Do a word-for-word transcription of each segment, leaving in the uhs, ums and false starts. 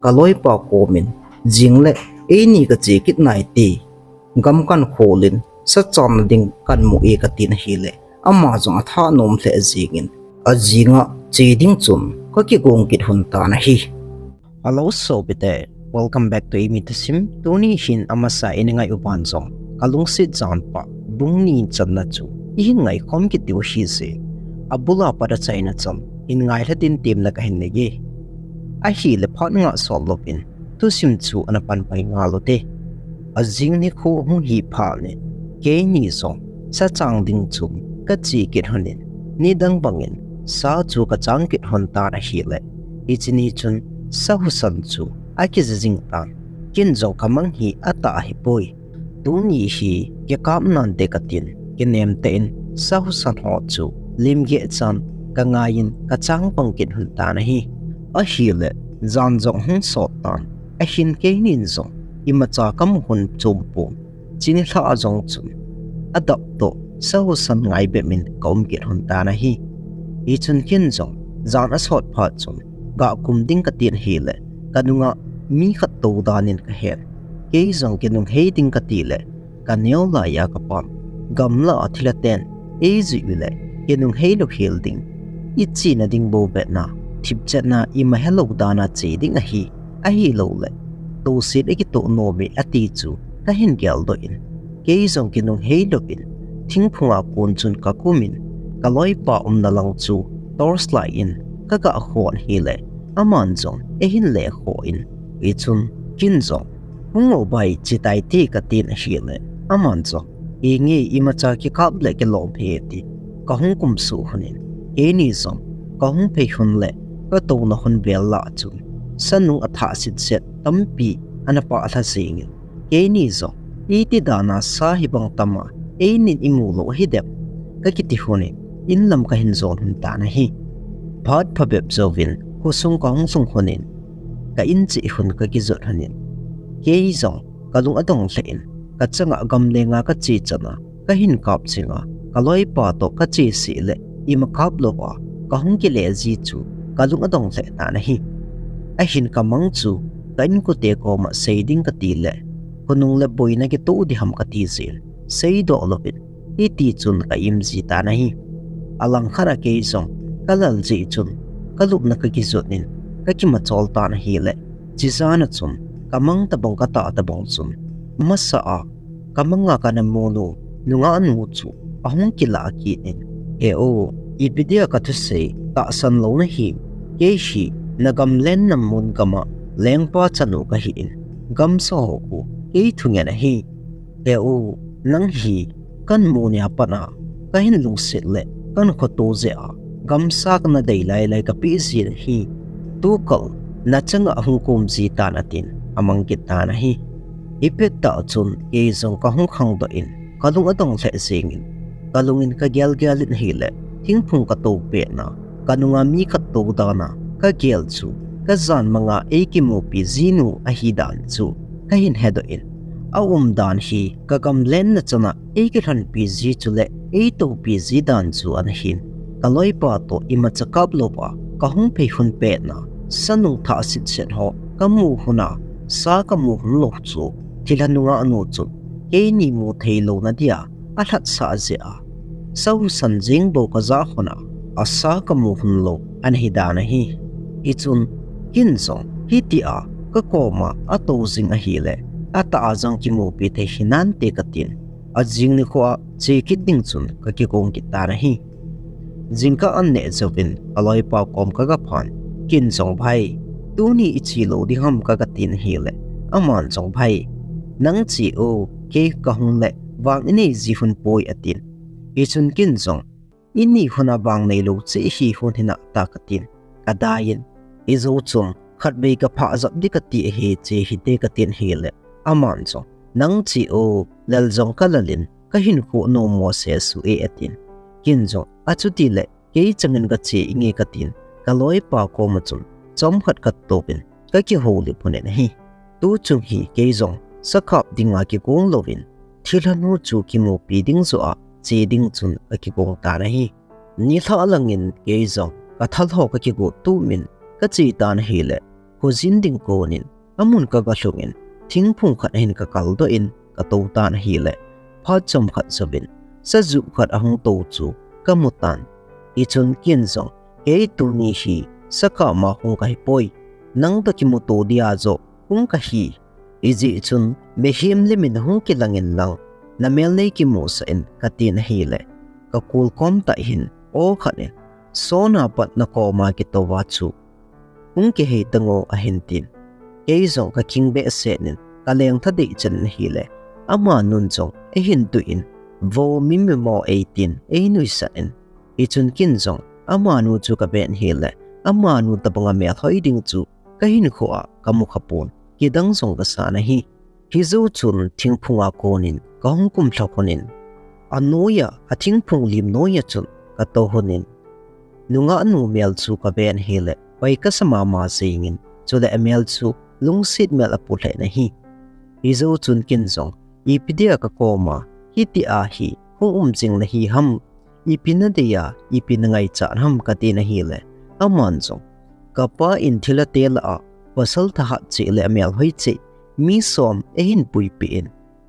kaloipa komin, jing le eini kache kit nai ti, gam kan kholin, sa channa ding kan mu e katin ahile, ama jong atha nom lheh jingin, ajinga che ding chun kakigong kit lhon tan ahi. Hello sopite, welcome back to Imi Thusim. Tuni hin amasa in ngai u ban jong kalungset janpa bung ni channa chu ihin ngaikhom kit diu ahije. Abula pat achaina chan hin ngailha din temna kahin nei e. Ahile phat nga sot louvin thusim chu ana pan pai ngal u hite. Ajing nikho hung hi phat in keini jong sa chang ding chun kache kit lhonin, nidang bangin sa chu kachang kit lhon tan ahile, hiche ni chun sa husa chu akija jing tan. Ken jong kamang hi atah ahipoi. Tuni hi kikap nante katin, kinem tah in sa husa ho chu lim geh chan kangaiyin kachang pang kit lhon tan ahi. Ahile jan jong hung sot tan, ahin keinin jong imacha kamu lhon chom pon. Chuni lha a jong chun adap toh sa husa ngai bep in kaum kit lhon tan ahi. Hichun ken jong jan asot phat chun gah kum ding katin ahile, kanunga mi khat tou danin kahen. Kei jong kinunghei ding kati le, kaneo laiya kapan. Gamla a thilha ten eijui u le, kinunghei lou hel ding, ichena ding bou vetna, thipchetna ima helou dana che ding ahi, ahiloule touset ikitoh nom e ati chu kahin geldoh in, kei jong kinunghei louvin thingphunga kon chun kakumin, kaloipa umna lang chu torch light in kagah khon ahile, aman jong eihin lekhoh in, hichun ken jong, hung o bai, che taite katin ahile, aman jong, inge imacha kikap le kilom hi ati, kahung kumsuh lhonin, keini jong kahung phei lhon le katouna lhon vel lah chun sanung athah sitset tampi ana pah lha jengin, keini jong iti dana sa hibang tama einin imu lou ahidem, kakiti lhonin, inlam kahin jon lhon tan ahi. Phat phabep jouvin khosung kahung lhung lhonin, ka in cheh lhon kakijot lhonin, kei jong kalung adong lheh in, kachanga gamlenga kache chana kahin kap jinga, kaloipa toh kache seh le ima kap louva kahung kile ji chu kalung adong lheh tan ahi. Ahin kamang chu ka inkote koma sei ding kati le, khonung le boina kitoh diham kati jin, seidoh louvin hiti chun ka im ji tan ahi. Alangkhat a kei jong kalal jeh chun kalupna kakijot in kakimachol tan ahile, chijana chun kamang tobang katah tobang chun, masa a kamanga kana munu nungahnu chu ahung kilah kit in, he u, ipi dia kathusei tahsan lou nahim, kei hi nagamlen namun gama lengpa chanu kahin, gamsa ho khu kei thungen ahi. He u, nang hi kanmu nia pat a kahin lungset le kahin khoto jeh a gamsa kana dei lailai kapeh ji ahi. Tukal nachanga hung kom ji tan atin amang kit tan ahi. Hipet tah chun kei jong kahung khangdoh in kalung adong lheh jengin, kalungin kagelgel in ahile, thingphung kato petna, kanunga mi khat tou dana kagel chu kajan manga eikimupi jinu ahidan chu kahin hedoh in, aumdan hi kagamlenna chana eikilhonpi ji chule eitoupi ji dan chu ana hin, kaloipa toh imacha kap louva kahung phei lhon petna, sanung thah sitset ho kamu lhona, sa kamu lhon lou chu thilha nungahnu chun keini mu theilouna dia alhatsah jeh a, sa husa jeng bou kajah lhona, asa kamu lhon lou ana hidan ahi. Hichun ken jong hitia kakoma atou jing ahile, atah a jong kimupi thei hinante katin, ajing nikhoa che kit ding chun kakigong kit tan ahi. Jingkah anneh jouvin aloipa kom kagaphan, ken jong, bhai, tuni iche lou ding ham kagatin ahile, aman jong, bhai, nang che o, kei kahung le vang inei ji lhon poi atin. Hichun ken jong, ini lhona vang neilou che ihi lhon hinam tia katin, kadaiyin, ijou chun khatvei kaphah jap ding kati ahi, che hite katin ahile, aman jong, nang che o, lal jong kalalin kahinkho nommo sesuh e atin. Ken jong, achutile kei changin kache inge katin, kaloipa koma chun chomkhat katouvin kakihoulim lhonin ahi. Tuchung hi kei jong sakap dinga kigong louvin, thilhanu chu kimupi ding joh a che ding chun kakigong tan ahi. Nilhah langin kei jong kathalho kakigo tumin kache tan ahile, Kou jin ding konin, amun kaga lhungin, thingphung khat ahin kakal doh in, katou tan ahile, phat chomkhat jouvin, sajuh khat ahung tou chu, kamu tan. Hichun ken jong, kei tuni hi, sakah ma hung kahipoi, nang toh kimuto dia joh, hung kahi. Hijeh chun, mihem lim in hung kilang in lang, namel nei kimusah in, katin ahile, kakul kom tah hin, aw khat in, sona pat nakoma kitouva chu, hung kihei tan o ahin tin. Kei jong kaking behseh in, kaleng tha dei chan in ahile, amanun jong, eihin tuh in, vo mi mimo eitin, einuisat in. Hichun ken jong, amanu chu kaven ahile, amanu tobang a melhoi ding chu, kahinkhoa, kamu khapon, kidang jong kasan ahi. Hijou chun thingphunga konin kahung kumlha lhonin, anoiya, athingphung lim noiya chun katou lhonin, nungahnu mel chu kaven ahile, pai kasa mama jengin, chule amel chu lungset mel apu lheh in ahi. Hijou chun ken jong, ipi dia kakoma, hitia hi, hung um jing nahi ham, ipi nadei a, ipi nangaichat ham katin ahile, aman jong, kapa in thilha te lah a, pasal thahat cheh le amelhoi cheh, mi som eihin puipeh in,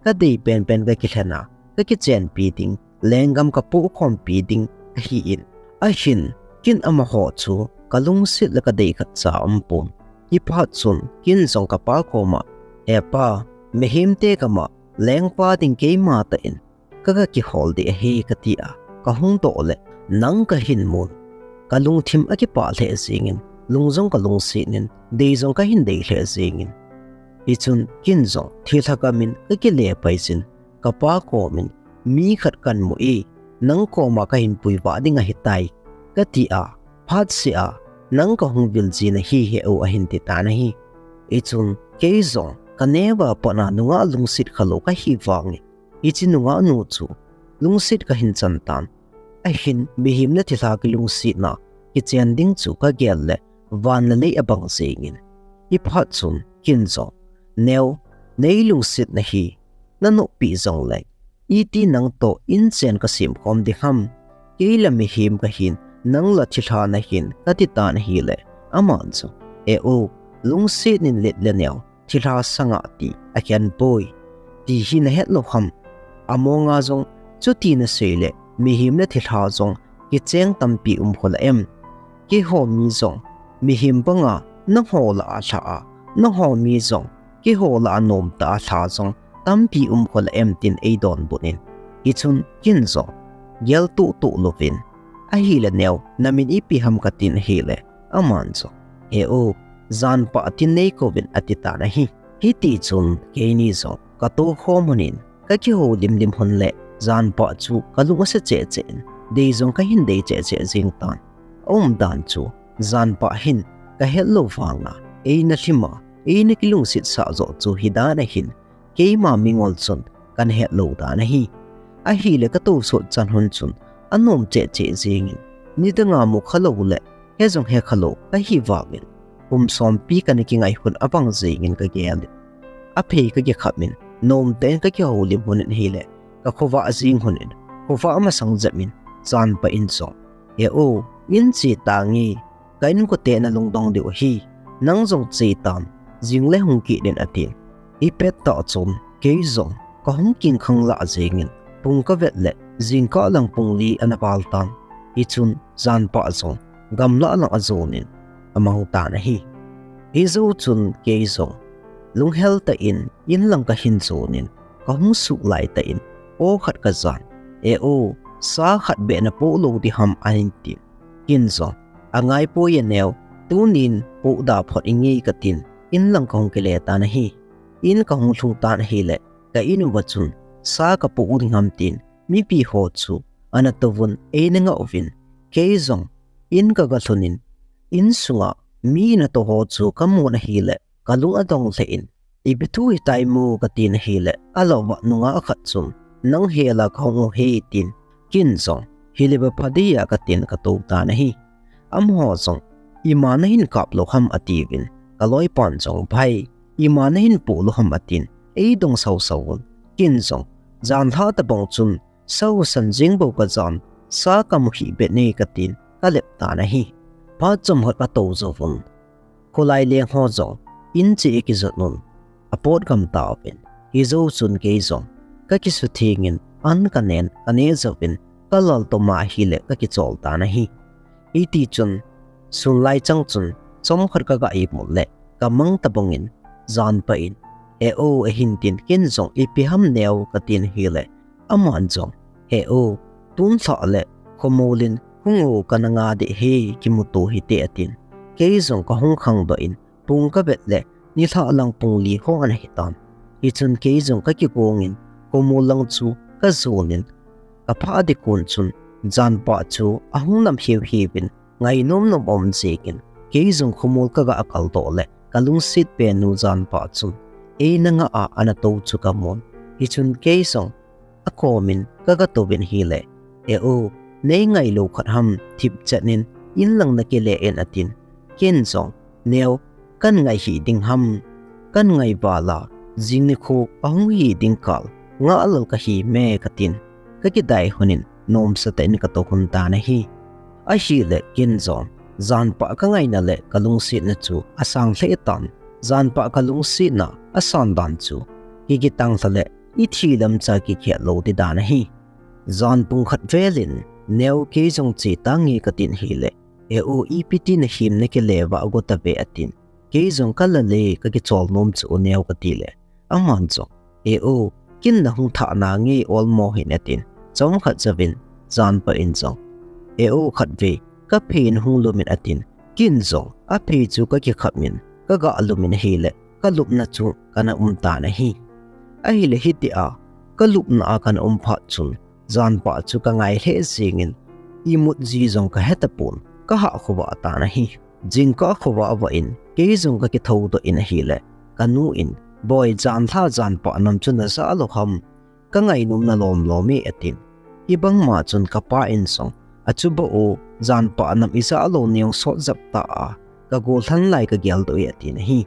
kadei penpen kakilhen a, kakichenpi ding, lenggam kapohkhompi ding, ahin, ahin, ken amaho chu, kalungset le kadei khatcha aumpon. Hiphat chun, ken jong kapa koma, He pa, mihem te gam a, lengpa ding keima tah in, kaga kihol ding ahi katia, kahung doh le, nang kahin mun. Kalungthim akipah lheh jengin, lung jong kalungset in, dei jong kahin dei lheh jengin. Hichun, ken jong, thilha gam in kakile pai jin, kapa komin, mi khat kamu e, nang koma kahin puivah ding ahitai, katia, phatseh a, nang kahung vil jin ahi he o ahin ti tan ahi. Hichun, kei jong, kaneo a pat a nungah lungset khalou kahi vangin, hiche nungahnu chu, lungset kahin chan tan. Ahin, mihem le thilha kilungsetna, kichen ding chu kagel le, van le lei abang jengin. Hiphat chun, ken jong, Neo, neilungsetna hi, nanop pi jongleng, iti nang toh inchen kasem khom ding ham, kei la mihem kahin, nang la thilha nahin, kati tan ahile, aman jong, E o, lungset in let le neo, thilha sanga ti akhen poi, ti hi nahet lou ham. Amonga jong, chuti nasei le, mihem le thilha jong, kicheng tampi um kholou em. Keiho mi jong, mihem banga, nangho lah a lha a, nangho mi jong, keiho lah a nomtah a lha jong, tampi um kholou em tin eidonbut in. Hichun, ken jong, gel tuh tuh louvin, Ahile neo, namin ipi ham katin ahile, aman jong, He o, Janpa tin neikou vin ati tan ahi. Hiti chun, keini jong, katou khom lhonin, kakihoulim lim lhon le, Janpa chu kalung ase cheh cheh in, dei jong kahin dei cheh cheh jeng tan. Aumdan chu, Janpa hin, kahet lou vanga, eina lhim a, eina kilungset sah joh chu hidan ahin, keima mingol chun kana het lou dan ahi. Ahile katou sot chan lhon chun anom cheh cheh jengin, nidanga mu khalou le he jong he khalou kahi vangin, kum sompi kana kingai lhon abang jengin kagel in, aphei kakikhap in, nomtah in kakihoulim lhonin ahile, kakhovah jeng lhonin, khovah masang jep in, Janpa in jong, He o, in che tange, ka inkote nalungdong diu ahi, nang jong che tan, jing le hung kit in atin. Hipet tah chun, kei jong, kahung kingkhang lah jengin, pung kavet le, jingkah lang pung li ana val tan. Hichun, Janpa jong, gamlah lang ajonin, amang tan ahi. Hijou chun, kei jong, lunghel tah in, in lang kahin jonin, kahung suh lai tah in, aw khat kajan, E o, sa khat beh napoh lou ding ham ahin tin. Ken jong, Angai poi e neo, tunin poh da phot inge katin, in lang kahung kile tan ahi. In kahung lhung tan ahile, ka in uva chun, sa kapoh u ding ham tin, mipi ho chu, ana touvun, eina ngah uvin, kei jong, in kaga lhunin, insunga, mi ana tou ho chu kamun ahile, kalung adong lheh in, ipi thu hitai mo katin ahile, alouva nungah khat chun, nang hela kahung u ahi tin, ken jong, hile bapha dei a katin katou tan ahi. Amaho jong, ima nahin kap lou ham atiuvin, kaloipan jong, bhai, ima nahin poh lou ham atin, eidong sausau vun, ken jong, janlhah tobang chun, sa husa jeng bou kajan, sa kamu hih beh ne katin, kalep tan ahi. Phat chomkhat katou jouvun, Kholai leng ho jong in che a kijot un apot gam tauvin, hijou chun kei jong kakisuthengin an kanen, kaneh jouvin, kalal toma hile kakichol tan ahi. Hiti chun, sunlai chang chun, chomkhat kaga imut le, kamang tabangin, janpa in, "He o," ahin tin, ken jong, "Ipi ham Neo?" katin hile, aman jong, "He o, tun lhah le, khomolin, hung o, kana nga ding ahi, kimuto hite," atin. Kei jong kahung khangdoh in, pung kavet le, nilhah lang pung li ho ana hitan. Hichun kei jong kakigongin, khomol lang chu kajonin, kaphah ding kon chun, janpa chu ahung nam hiuhiuvin, ngainom nom aum jengin, kei jong khomol kaga kaldoh le, kalungset penu janpa chun, eina nga a ana tou chu kamun. Hichun kei jong akomin kaga touvin hile, "He o, nei ngailou khat ham, thipchet in, in lang nakile in," atin. Ken jong, "Neo, kan ngai hih ding ham, kan ngai vala, jing nikho ahung hi ding kal, ngah lal kahi me," katin, kakidai lhonin, nomsa tah in katou lhon tan ahi. Ahile ken jong, janpa kangaina le kalungsetna chu asang lheh tan, janpa kalungsetna asan dan chu, kikitang lha le ithi lamcha kikhel lou ding dan ahi. Jan pung khat velin, "Neo, kei jong che tange," katin hile, "He o, ipi ti nahim, nakile vah go tave," atin. Kei jong, "Kalal e, kakichol nom chu o Neo," kati le, aman jong, "He o, ken nahung thah nange olmo hin," atin. Chomkhat jouvin, janpa in jong, "He o, khatvei kaphei in hung lumin," atin. Ken jong, aphei chu kakikhapin, kaga lumin hile, kalupna chu kana um tan ahi. Ahile hitia kalupna a kana um phat chun, janpa chu kangai lheh jengin, imut ji jong kahe tapon, kahah khovah tan ahi. Jingkah khovah vah in, kei jong kakithoudoh in ahile, kanu in, "Boi, janlha janpa nam chu najah lou ham, kangainom na lomlom e," atin. Hibangma chun kapa in jong, "Achu bou, janpa nam ijah lou neo sot jep ta a, kagollhan lai kageldoh e," atin ahi.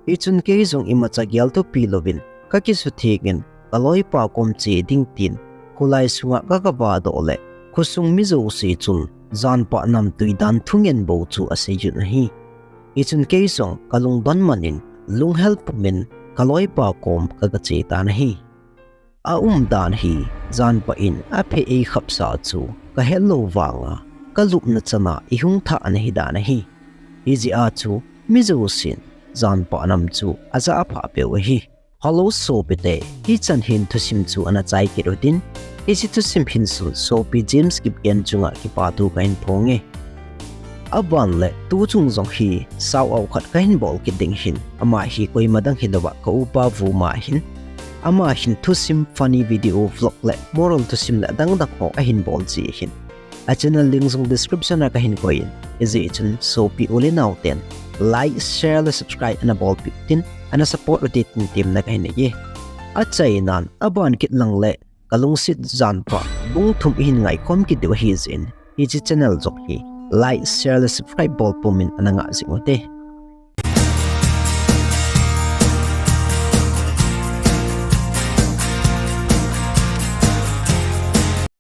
Hichun kei jong imacha geltopi louvin, kakisuthengin, kaloipa kom che ding tin, kholai sunga kaga vahdoh le, khosung mi jouse chun, janpa nam tui dan thungen bou chu asei jun ahi. Hichun kei jong kalungdon manin, lunghel pumin, kaloipa kom kaga che tan ahi. Aumdan hi, janpa in aphei eikhapsa chu kahet lou vanga, kalupna chana eihung thah ana hidan ahi. Hijeh a chu, mi jousen, janpa nam chu ajah aphah peu ahi. Hello sopite, hichan hin thusim chu ana chai kit utin, hiche thusim hin sun sopi James Kipgen chunga kipathu kahin phonge. Aban le tuchung jong hi shout out khat kahin bol kit ding ahin, ama hi koima dang hilouva ka upa Vuma ahin, ama hin thusim, funny video, vlog le moral thusim le adang dang ho ahin bol ji ahin. A channel link jong description a kahin koiyin, hijeh chun sopi u le naoten like, share le subscribe ana bolpeh utin, ana support ute tin temna kahin neiye. Achainan aban kit lang le kalungset janpa bung thum ihin ngaikhom kit diu ahijeh in, hiche channel jong hi like, share le subscribe bol pumin ana ngah jing ute.